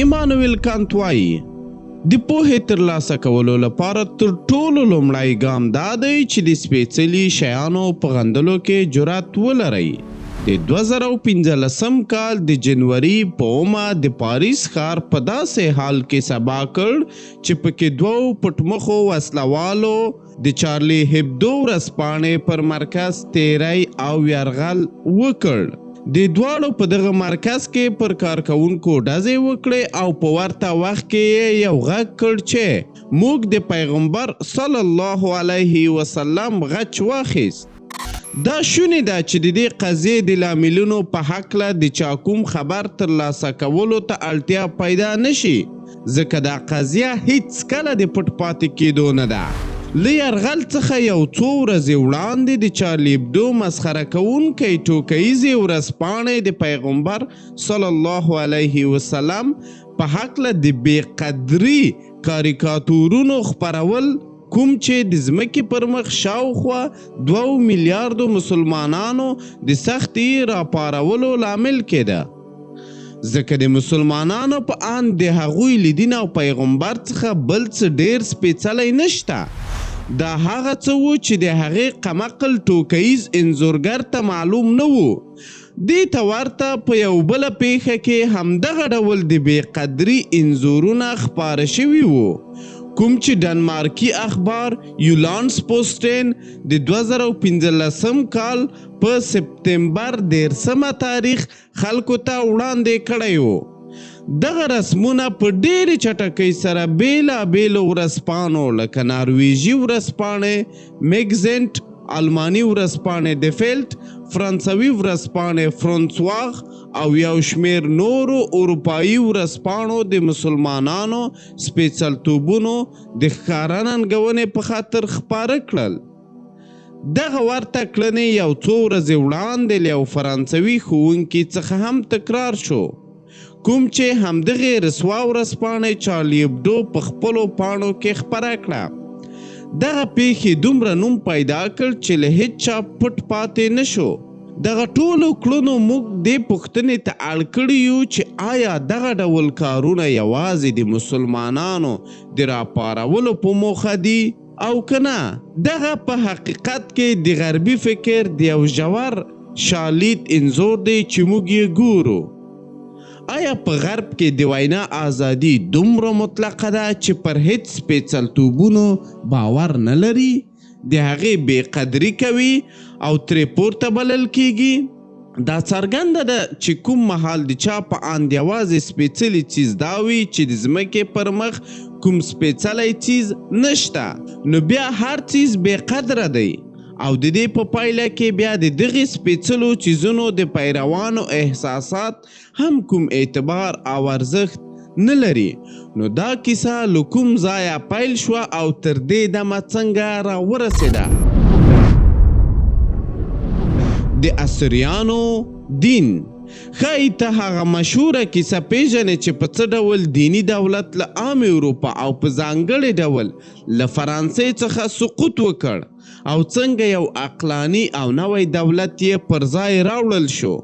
ایمانویل کانت وايي، د پوهې ترلاسه کولو لپاره تر ټولو لومړی ګام دا دی چې د سپېڅلي شیانو په غندلو کې جرات ولرئ. د 2015 کال د جنوري په اومه د پاریس ښار په داسې حال کې سبا کړ چې پکې دوو پټمخو وسله والو د چارلي هیبدو ورځپاڼې پر مرکز تیری او یرغل وکړ. دې دواړو په دغه مرکز کې پر کارکوونکو ډزې وکړې او په ورته وخت کې یې یو غږ کړ چې موږ د پیغمبر صلی الله علیه وسلم غچ واخیست. دا شونې ده چې د دې قضیې د لاملونو په هکله د چا کوم خبر تر لاسه کولو ته اړتیا پیدا نه شي، ځکه دا قضیه هیڅکله د پټ پاتې کیدو نه ده. له یرغل څخه یو څو ورځې وړاندې د چارلي ابدو مسخره کوونکی ټوکه ییزې ورځپاڼې د پیغمبر صلی الله علیه وسلم په هکله د بې قدري کاریکاتورونو خپرول کوم چې د ځمکې پر مخ شاوخوا دوو میلیاردو مسلمانانو د سختي راپارولو لامل کېده. ځکه د مسلمانانو په اند د هغوی له دین او پیغمبر څخه بل څه ډېر سپېڅلی نشته. دا هغه څه وو چې د هغې قمقل ټوکه ییز انځورګر ته معلوم نه وو. دې ته ورته په یو بله پېښه کې همدغه ډول د بې قدري انځورونه خپاره شوي وو، کوم چې ډنمارکي اخبار یولانډس پوسټین د 2015 کال په سپتمبر دېرسمه تاریخ خلکو ته وړاندې کړی و. دغه رسمونه په ډېرې چټکۍ سره بېلا بېلو ورځپاڼو لکه نارویژي ورځپاڼې میګزنټ، آلماني ورځپاڼې دفیلټ، فرانسوي ورځپاڼې فرانسواغ او یو شمېر نورو اروپايي ورځپاڼو د مسلمانانو سپېڅلتوبونو د ښکاره ننګونې په خاطر خپاره کړل. دغه ورته کړنې یو څو ورځې وړاندې له یو فرانسوي ښوونکي څخه هم تکرار شو، کوم چې همدغې رسوا ورځپاڼې چارلي ابډو په خپلو پاڼو کې خپره کړه. دغه پېښې دومره نوم پیدا کړ چې له هېچا پټ پاتې نه شو. دغه ټولو کړنو موږ دې پوښتنې ته اړ کړي یو چې آیا دغه ډول کارونه یوازې د مسلمانانو د راپارولو په موخه دي او که نه دغه په حقیقت کې د غربي فکر د یو ژور شالید انځور دی چې موږ یې ګورو؟ آیا په غرب کې د وینا ازادي دومره مطلقه ده چې پر هیڅ سپېڅلتوبونو باور نه لري، د هغې بې قدري کوي او ترې پورته بلل کېږي؟ دا څرګنده ده چې کوم مهال د چا په اند یوازې سپېڅلي څیز دا وي چې د ځمکې پر مخ کوم سپېڅلی څیز نشته، نو بیا هر څیز بې قدره دی او د دې په پایله کې بیا د دغې سپېڅلو څیزونو د پیروانو احساسات هم کوم اعتبار او ارزښت نه لري. نو دا کیسه له کوم ځایه پیل شوه او تر دې دمه څنګه راورسېده؟ د اسریانو دین. ښایي ته هغه مشهوره کیسه پېژنې چې په څه ډول دیني دولت له عامې اروپا او په ځانګړې ډول له فرانسې څخه سقوط وکړ او څنګه یو عقلاني او نوی دولت یې پر ځای راوړل شو.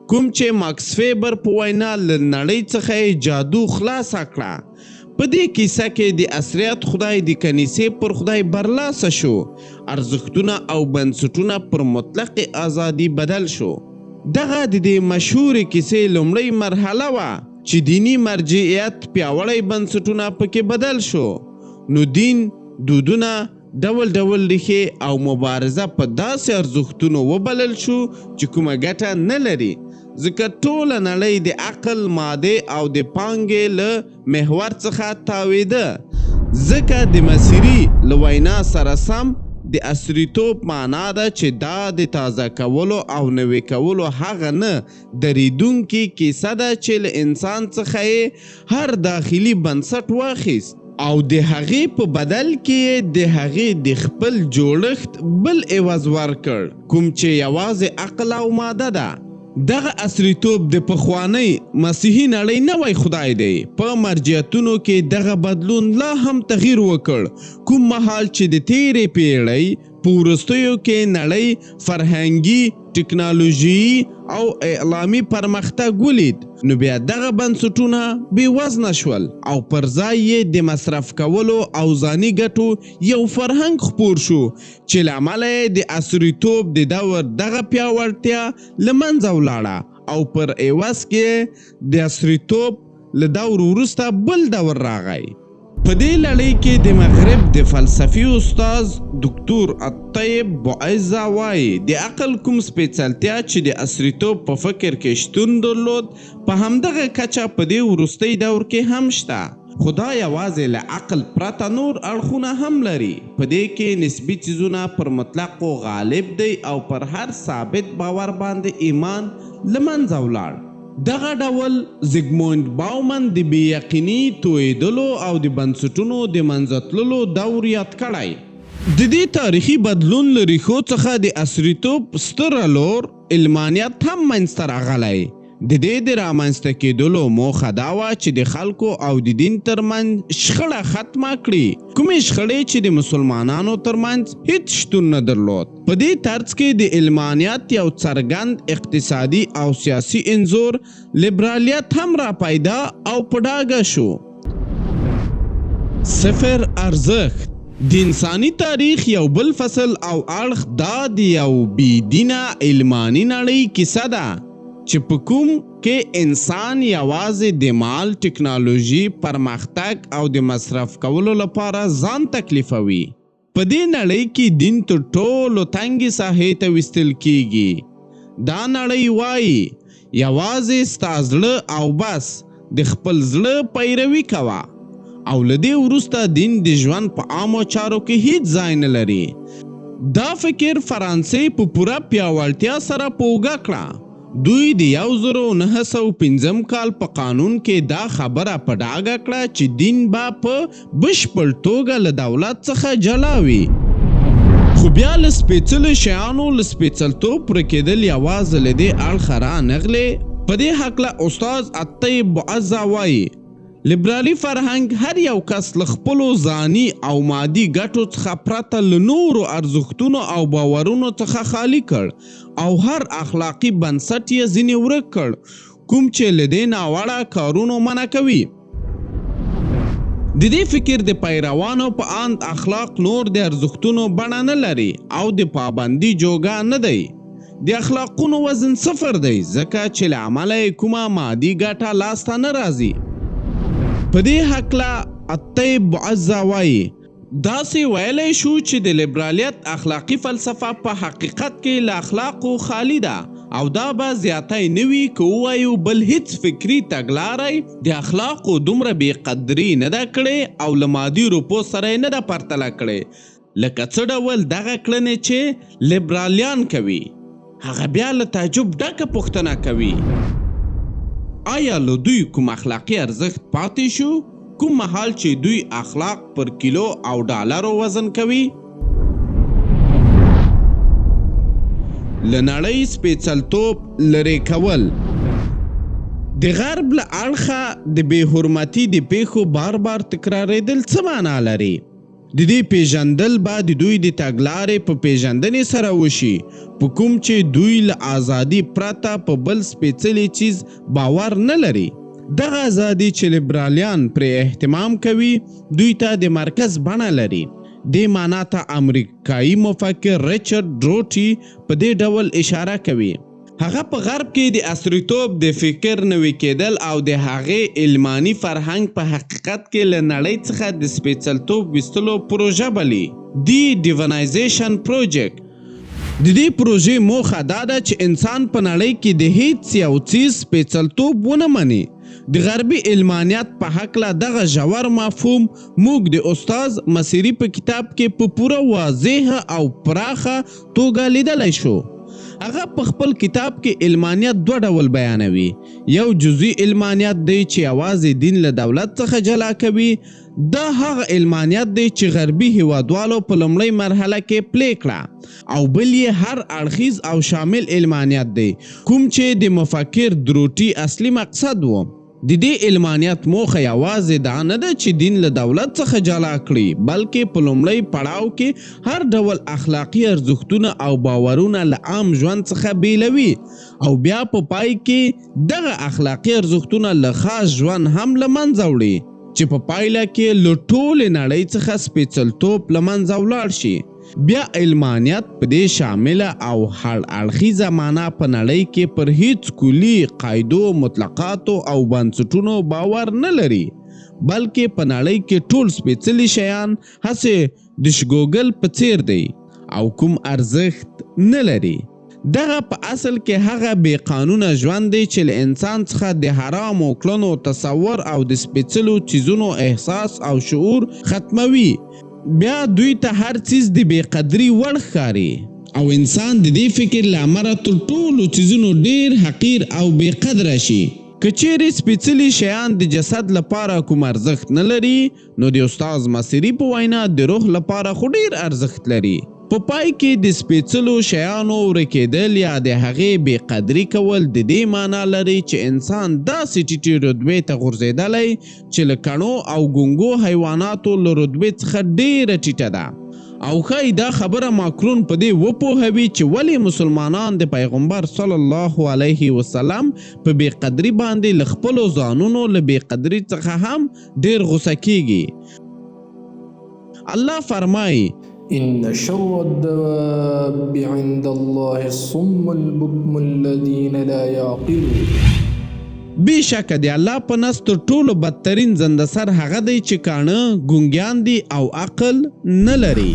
کوم چې ماکس فیبر په وینا له نړۍ څخه یې جادو خلاصه کړه. په دې کیسه کې د عصریت خدای د کنیسې پر خدای برلاسه شو، ارزښتونه او بنسټونه پر مطلقې ازادي بدل شو. دغه د دې مشهورې کیسې لومړۍ مرحله وه چې دیني مرجعیت پیاوړی بنسټونه پکې بدل شو. نو دین، دودونه، ډول ډول ریښې او مبارزه په داسې ارزښتونو وبلل شو چې کومه ګټه نه لري، ځکه ټوله نړۍ د عقل، مادې او د پانګې له محور څخه تاوېده، ځکه د مسیري له وینا سره سم د عصریتوب معنا ده چې دا د تازه کولو او نوې کولو هغه نه درېدونکې کیسه ده چې له انسان څخه یې هر داخلي بنسټ واخیست او د هغې په بدل کې یې د هغې د خپل جوړښت بل عوض ورکړ، کوم چې یوازې عقل او ماده ده. دغه عصریتوب د پخوانۍ مسیحي نړۍ نوی خدای دی. په مرجعیتونو کې دغه بدلون لا هم تغیر وکړ، کوم مهال چې د تېرې پېړۍ په وروستیو کې نړۍ فرهنګي، ټکنالوژیي او اعلامي پرمختګ ولید، نو بیا دغه بنسټونه بې وزنه شول او پر ځای یې د مصرف کولو او ځاني ګټو یو فرهنګ خپور شو چې له امله یې د عصریتوب د دور دغه پیاوړتیا له منځه ولاړه او پر عوض کې یې د عصریتوب له دور وروسته بل دور راغی. په دې لړۍ کې د مغرب د فلسفي استاد دوکتور الطیب بوعزه وايي، د عقل کوم سپېڅلتیا چې د عصریتوب په فکر کې شتون درلود، په همدغه کچه په دې وروستۍ دور کې هم شته، خو دا یوازې له عقل پرته نور اړخونه هم لري، په دې کې نسبي څیزونه پر مطلقو غالب دی او پر هر ثابت باور باندې ایمان له منځه ولاړ. دغه ډول زیګمونډ باومن د بې یقیني تویېدلو او د بنسټونو د منځه تللو دور یاد کړی. د دې تاریخي بدلون له ریښو څخه د عصریتوب ستره لور، علمانیت، هم منځته راغلی. د دې د رامنځته کېدلو موخه دا وه چې د خلکو او د دین تر منځ شخړه ختمه کړي، کومې شخړې چې د مسلمانانو تر منځ هیڅ شتون نه درلود. په دې ترڅ کې د علمانیت یو څرګند اقتصادي او سیاسي انځور لیبرالیت هم را پیدا او په ډاګه شو. صفر ارزښت، د انساني تاریخ یو بل فصل او اړخ دا د یو بې دینه علماني نړۍ کیسه ده چې په کوم کې انسان یوازې د مال، ټکنالوژي، پرمختګ او د مصرف کولو لپاره ځان تکلیفوي. په دې نړۍ کې دین تر ټولو تنګې ساحې ته ویستل کیږي. دا نړۍ وايي، یوازې ستا زړه او بس، د خپل زړه پیروي کوه. او له دې وروسته دین د ژوند په عامو چارو کې هیڅ ځای نه لري. دا فکر فرانسې په پوره پیاوړتیا سره په اوږه کړه. دوی د 1905 کال په قانون کې دا خبره په ډاګه کړه چې دین به په بشپړ توګه له دولت څخه جلا وي. خو بیا له سپېڅلو شیانو له سپېڅلتوب ورکېدل یوازې له دې اړخه را نغلې. په دې هکله استاد الطیب بعزه وايي، لیبرالي فرهنګ هر یو کس له خپلو ځاني او مادي ګټو څخه پرته له نورو ارزښتونو او باورونو څخه خالي کړ او هر اخلاقي بنسټ یې ځینې ورک کړ کوم چې له دې ناوړه کارونو منع کوي. د دې فکر د پیروانو په اند اخلاق نور د ارزښتونو بڼه نه لري او د پابندي جوګه نه دی. د اخلاقونو وزن صفر دی ځکه چې له امله یې کومه مادي ګټه لاسته نه راځي. په دې هکله الطیب بعزه وايي، داسې ویلی شو چې د لیبرالیت اخلاقي فلسفه په حقیقت کې له اخلاقو خالي ده او دا به زیاتی نه وي که ووایو بل هیڅ فکري تګلاری د اخلاقو دومره بې قدري نه ده کړې او له مادي روپو سره یې نه ده پرتله کړې لکه څه ډول دغه کړنې چې لیبرالیان کوي. هغه بیا له تعجب ډکه پوښتنه کوي، آیا له دوی کوم اخلاقي ارزښت پاتې شو، کوم مهال چې دوی اخلاق پر کیلو او ډالرو وزن کوي؟ له نړۍ سپېڅلتوب لرې کول د غرب له اړخه د بې حرمتي د پېښو بار بار تکرارېدل څه معنا لري؟ د دې پېژندل به د دوی د تګلارې په پېژندنې سره وشي، په کوم چې دوی له ازادي پرته په بل سپېڅلي څیز باور نه لري. دغه ازادي چې لیبرالیان پرې اهتمام کوي، دوی ته د مرکز بڼه لري. دې معنا ته امریکايي مفکر ریچارډ ډروټي په دې ډول اشاره کوي. هغه په غرب کې د عصریتوب د فکر نوي کېدل او د هغې علماني فرهنګ په حقیقت کې له نړۍ څخه د سپېڅلتوب ویستلو پروژه بلي، The Divinization Project. د دې پروژې موخه دا ده چې انسان په نړۍ کې د هېڅ یو څیز سپېڅلتوب ونه مني. د غربي علمانیت په هکله دغه ژور مفهوم موږ د استاد مسیري په کتاب کې په پوره واضح او پراخه توګه لیدلی شو. هغه په خپل کتاب کې علمانیت دوه ډول بیانوي، یو جزوي علمانیت دی چې یوازې دین له دولت څخه جلا کوي، دا هغه علمانیت دی چې غربي هیوادوالو په لومړۍ مرحله کې پلې کړه او بل یې هر اړخیز او شامل علمانیت دی کوم چې د مفکر دروټي اصلي مقصد و. د دې علمانیت موخه یوازې دا نه ده چې دین له دولت څخه جلا کړي، بلکې په لومړی پړاو کې هر ډول اخلاقي ارزښتونه او باورونه له عام ژوند څخه بیلوي او بیا په پای کې دغه اخلاقي ارزښتونه له خاص ژوند هم له منځه وړي، چې په پایله کې له ټولې نړۍ څخه سپېڅلتوب له منځه ولاړ شي. بیا علمانیت په دې شامله او هر اړخیزه معنا په نړۍ کې پر هیڅ کلي قاعدو، مطلقاتو او بنسټونو باور نه لري، بلکې په نړۍ کې ټول سپېڅلي شیان هسې د شګوګل په څېر دی او کوم ارزښت نه لري. دغه په اصل کې هغه بې قانونه ژوند دی چې له انسان څخه د حرامو کړنو تصور او د سپېڅلو څیزونو احساس او شعور ختموي. بیا دوی ته هر څیز د بې قدري وړ ښکاري. او انسان د دې فکر له امله تر ټولو څیزونو ډېر حقیر او بې قدره شي. که چېرې سپېڅلي شیان د جسد لپاره کوم ارزښت نه لري، نو د استاد مسیري په وینا د روح لپاره خو ډېر ارزښت لري. په پای کې د سپېڅلو شیانو ورکېدل یا د هغې بې قدري کول د دې معنا لري چې انسان داسې ټیټې رتبې ته غورځېدلی چې له کڼو او ګونګو حیواناتو له رتبې څخه ډېره ټیټه ده. او ښایي دا خبره ماکرون په دې وپوهوي چې ولې مسلمانان د پیغمبر صلی الله علیه وسلم په بې قدري باندې له خپلو ځانونو له بې قدري څخه هم ډېر غوسه کېږي. الله فرمایي. إن شر الدواب عند الله الصم البكم الذين لا يعقلون. بې شکه د الله په نزد تر ټولو بدترین ځندسر هغه دی چې کاڼه، ګونګیان دي او عقل نه لري.